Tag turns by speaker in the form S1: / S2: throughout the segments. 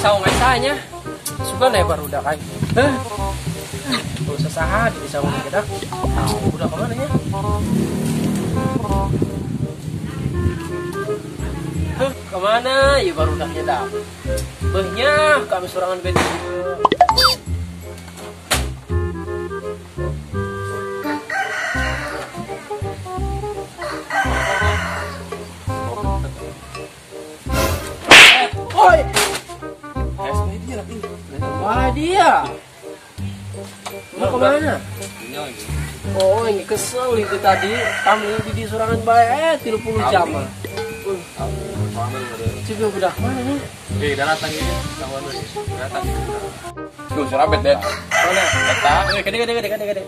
S1: Saung nya suka nih baru udah kayak heh tuh saha di saung kita udah kemana nya heh kemana ya baru udah nyedap behnya kami sorangan beda. Oi. Wah dia mau kemana? Oh ini kesel itu tadi kami di sorangan baik 30 jam. Juga udah mana nih?
S2: Eh datang ini, kawan lagi. Datang. Tuh serabet deh.
S1: Mana?
S2: Eta.
S1: Gede gede gede gede gede.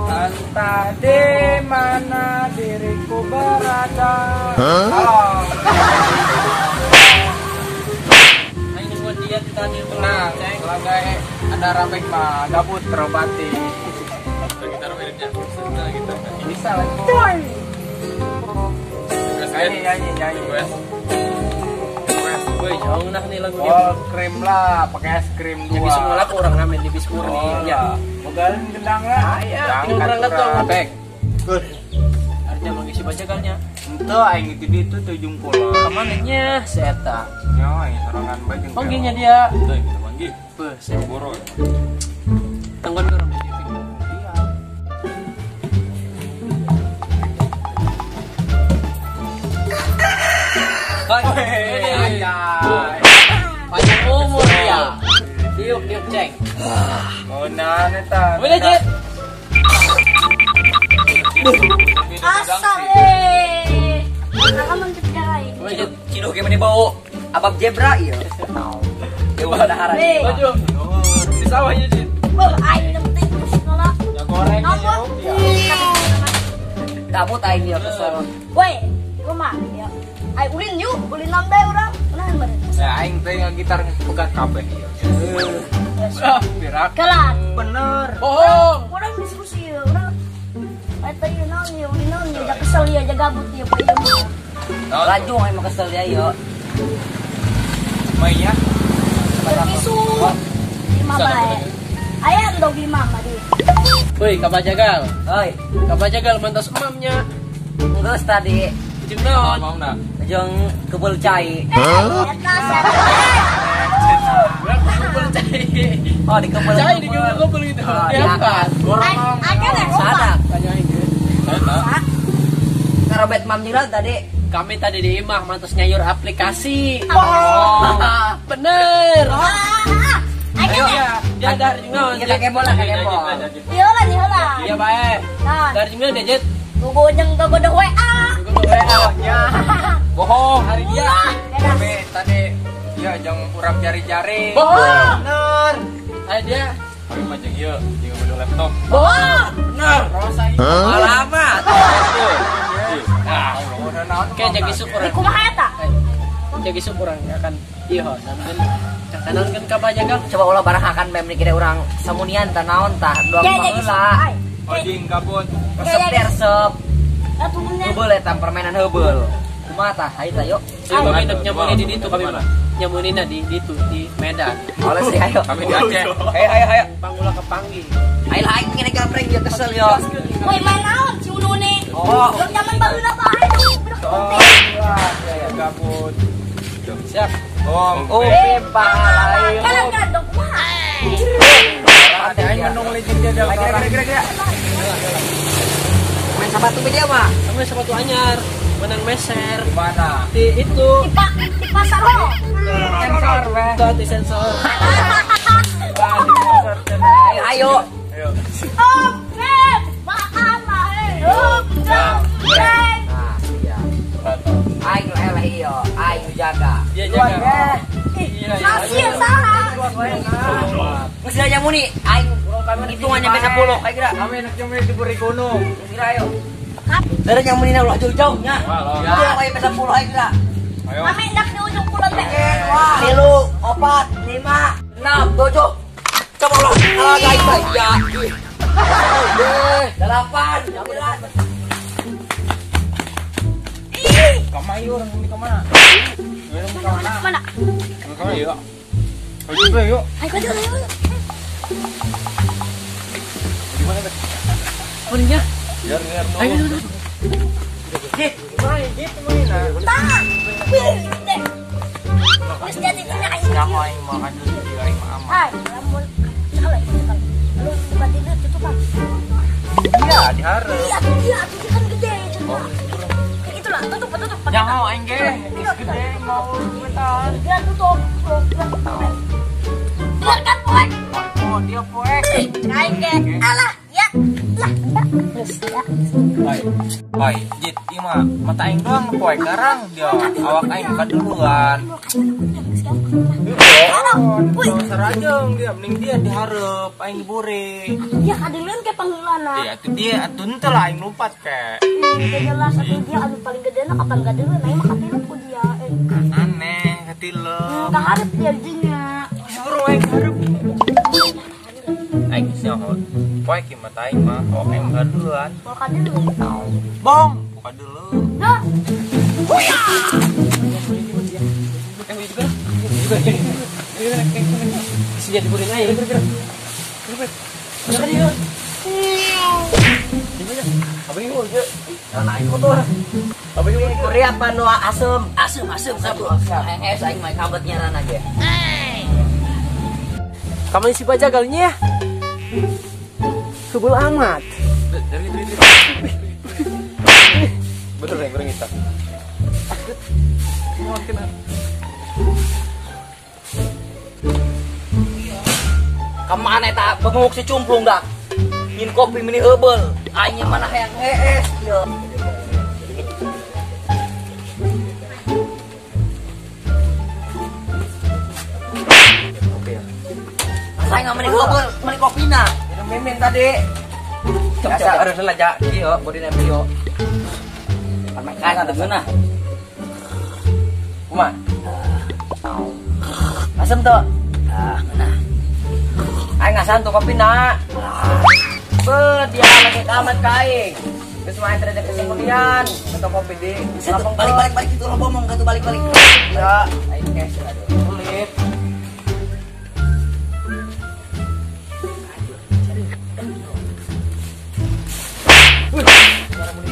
S3: Entah di mana diriku berada. Halo.
S1: Tenang,
S3: lagi ada rabek mah gabut terobati.
S2: Kita miripnya.
S3: Bisa lah. Nyanyi nyanyi nyanyi.
S1: Woi, jauh nah nih lagu dia.
S3: Oh, krim lah, pakai es krim dua.
S1: Jadi semua laku orang ngamen di bis murni ya.
S3: Mogalin gendang lah.
S1: Iya, orang datang.
S3: Rabek.
S1: Artinya mengisi bajakannya.
S3: Ente aing itu di itu 70.
S1: Kemana nya si eta?
S3: Nya aing sorangan bae jeung.
S1: Panggilnya dia.
S2: Teu kita panggil.
S1: Beuh,
S2: boro.
S1: Tanggon urang di TV.
S3: Iya.
S1: Hai. Panjang umur ya. Diuk diuk ceng.
S3: Ngeunaan eta.
S1: Boleh, Cek.
S4: Asal
S5: Ciduh gimana bau abab zebra iya. Dewa daharan.
S1: Maju. Di sawahnya, Cid.
S4: Beuh aing penting sekolah.
S3: Ya goreng.
S5: Kabut aing ieu kesel.
S4: Woi, kumaha ya? Aing ulin yuk, ulin lambe urang. Kunaon beureun?
S3: Ya aing teh ngagitar pegat kabeh ieu.
S1: Ah, berak.
S4: Kelat.
S3: Bener.
S1: Bohong.
S4: Urang diskusi ieu, urang. Eta ieu naon ieu, ulin naon ieu, ja kesel ieu, ja gabut ieu poe ieu.
S5: Laju aing mah kesel dia ieu.
S3: Mainnya
S4: isu. Lima bae. Aya endog lima mah di.
S1: Woi, kabajagal.
S5: Oi,
S1: kabajagal mantas emamnya.
S5: Geus tadi.
S1: Jeung naon?
S2: Mauna.
S5: Jeung kebul cai.
S4: Eta
S1: Kebul cai.
S5: Oh, di kebul.
S1: Cai di kebul gitu. Diangkat.
S4: Gorong.
S5: Sadak.
S1: Tanya aing.
S5: Karobet mam nyira tadi.
S1: Kami tadi di imah mantas nyayur aplikasi.
S5: Oh,
S1: bener.
S4: Ayo,
S1: ya dari naon?
S5: Kita kebol lah, kebol.
S4: Iya lah, iya lah.
S1: Iya bae. Dari naon Dejet?
S4: Gogo jeung gogo WA.
S1: Gogo WA.
S3: Ya. Bohong
S1: hari dia.
S3: Kami tadi ya jeung urap jari-jari.
S1: Bohong.
S3: Bener.
S1: Ayo dia.
S2: Kami mah jeung ieu, jeung gogo laptop.
S1: Bohong. Bener.
S3: Rosa ieu.
S5: Alamat.
S3: Nah,
S1: kayak jadi syukuran.
S4: Kumaha eta?
S1: Jadi syukuran akan iya sampean kanan kan kabajagal
S5: coba ulah barang akan mem dikira urang samunian tah naon tah doang baheula.
S3: Ojing gabut.
S5: Resep resep. Heubeul eta permainan heubeul. Kumaha tah hayu tah yuk.
S1: Kami nyamunina di ditu kami mah. Nyamunina di ditu di Medan.
S5: Oleh sih ayo.
S2: Kami di Aceh.
S5: Ayo ayo ayo.
S1: Pangula ke Panggi.
S5: Ayo aing kene gapreng ieu kesel yo.
S4: Woi main naon si Udune?
S5: Oh.
S4: Zaman baheula bae.
S3: Oh, ya gabut.
S1: Siap.
S3: Om,
S5: Om,
S4: Kalah kan dong kumaha?
S3: Ada aing menung licin dia. Kira-kira.
S5: Main sepatu dia mah.
S1: Main sepatu anyar, menang meser.
S3: Di mana?
S1: Di itu.
S4: Di pasar ho.
S3: Sensor weh.
S1: Itu di sensor.
S5: Ayo.
S3: Ayo.
S4: Om, Beb, Pak Ama, eh. Om,
S5: Duluan ya.
S4: Masih salah.
S5: Geus nya muni aing hitungan nyampe 10 kayak kira.
S3: Kami enak nyampe diberi gunung.
S5: Geus kira ayo. Dari yang muni ulah jauh-jauh nya. Ya kayak 10 aing kira.
S4: Kami enak di ujung kulon teh.
S5: 3, 4, 5, 6, 7. Coba ulah. Ah guys, ya. 8, 9.
S3: Kamayu orang ini kemana?
S4: Mana?
S2: Kemana yuk? Ayo yuk.
S4: Ayo ayo.
S2: Gimana teh?
S1: Muninya?
S2: Biar biar.
S1: Ayo ayo.
S3: Git, main git main.
S4: Tah. Wih, deh. Geus jadi tina aing.
S3: Nyaho aing makan dulu di aing mah aman.
S4: Hai, lamun salah itu kan. Lu buka tidur tutupan.
S3: Iya, dihareup.
S4: Iya, iya, itu kan gede itu. Itulah, tutup, tutup.
S3: Nyaho aing ge, gede mau betan.
S4: Biar tutup. Biar kan poek.
S3: Oh, dia poek.
S4: Aing ge. Alah, ya. Lah, terus ya.
S3: Oi, jit, ieu mah mata aing doang poek garang dia. Awak aing buka duluan. Wih, serajeng dia, mending dia dihareup, aing diburi.
S4: Dia kadeuleuan ke pangheulana.
S3: Iya, atuh dia atuh henteu lah aing lompat ke.
S4: Udah jelas atuh dia anu paling gedena kapan kadeuleuan aing mah katilep ku dia.
S3: Aneh, katilep.
S4: Kaharep dia dinya.
S3: Suruh aing hareup. Aing geus nyaho. Poek ieu mata aing mah, awak aing kadeuleuan.
S4: Mau kadeuleuan.
S3: Bong, buka dulu.
S4: Nah.
S1: Bisa jadi burin aja.
S5: Korea apa noa asem? Asem asem satu. Es aing mah kabet nyaran aja.
S1: Kamu isi baja galinya ya? Kebul amat.
S2: Betul ya, goreng kita.
S5: Kemana eta benguk si cumplung dah. Nyin kopi mini heubel. Aing mana hayang hees ieu.
S3: Oke ya.
S5: Asa aing meni heubel, meni kopina.
S3: Minum mimin tadi. Biasa harus lah ja ieu bodi nembe ieu.
S5: Kan atuh geunah.
S3: Kumaha?
S5: Asem tuh. Ah, geunah. Aing ngasan tuh kopi nak. Be, dia lagi kamat ka aing. Geus mah teh kemudian atau kopi di balik balik balik itu lo bomong ke balik balik. Ya, aing cash aduh.
S3: Sulit.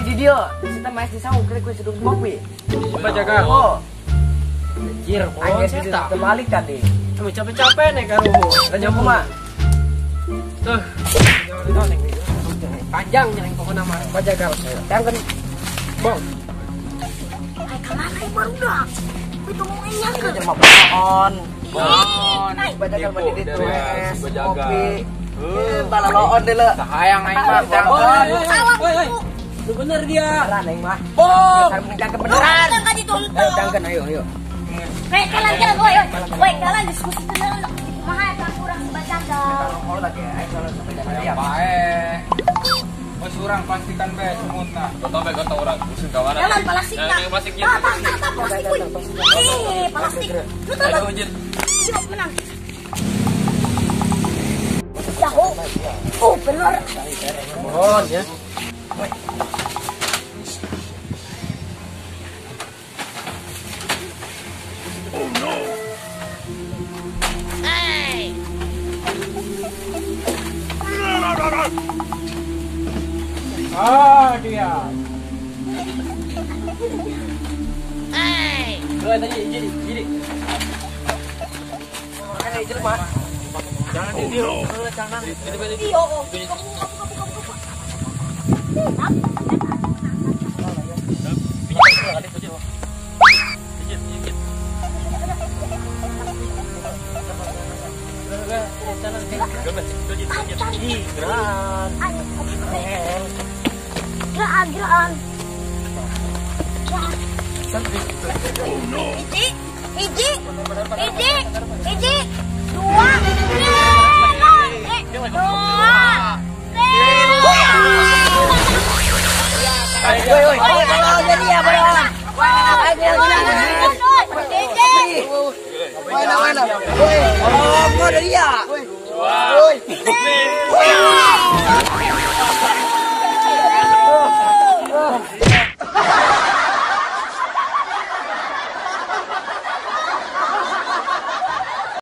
S5: Di dia, kita main di saung kira kue sedung kopi.
S2: Coba jaga.
S5: Oh.
S1: Anjir,
S5: aing terbalik tadi.
S1: Kamu capek-capek nih karuhu.
S5: Lanjut kumaha?
S1: Tuh. Panjang nyeng pokoknya mah bajagal. Jangan bong.
S4: Ai kamana ieu barudak? Itu mau nyangka.
S5: Jelema pohon.
S4: Pohon.
S5: Bajagal mah di ditu es kopi. Balaloon deui leuh.
S3: Hayang aing mah.
S1: Woi. Itu bener dia.
S5: Beneran aing mah.
S1: Bong.
S5: Cangkem beneran.
S4: Ayo
S5: cangkem ayo ayo.
S4: Woi, kalan kalan woi. Woi, kalan diskusi dulu. Kumaha eta kurang sebajagal.
S5: Kalau lagi aing kalau sampai jaga.
S2: Bae. Wes urang pastikan be semutna. Goto be goto urang pusing kawana.
S4: Jalan plastik na.
S2: Plastiknya.
S4: Tah tah tah plastik woi. Eh, plastik. Lu tahu. Yuk menang. Yahoo. Oh, bener.
S1: Mohon ya.
S2: Oh no.
S4: Hey.
S3: Ah, dia.
S4: Hey.
S1: Woi, tadi jadi jadi.
S5: Mana jelema?
S3: Jangan di dia.
S5: Jangan.
S4: Iya, buka buka buka buka.
S5: Geran.
S4: Geran, geran.
S2: Oh no.
S4: Hiji. Hiji. Hiji. 2.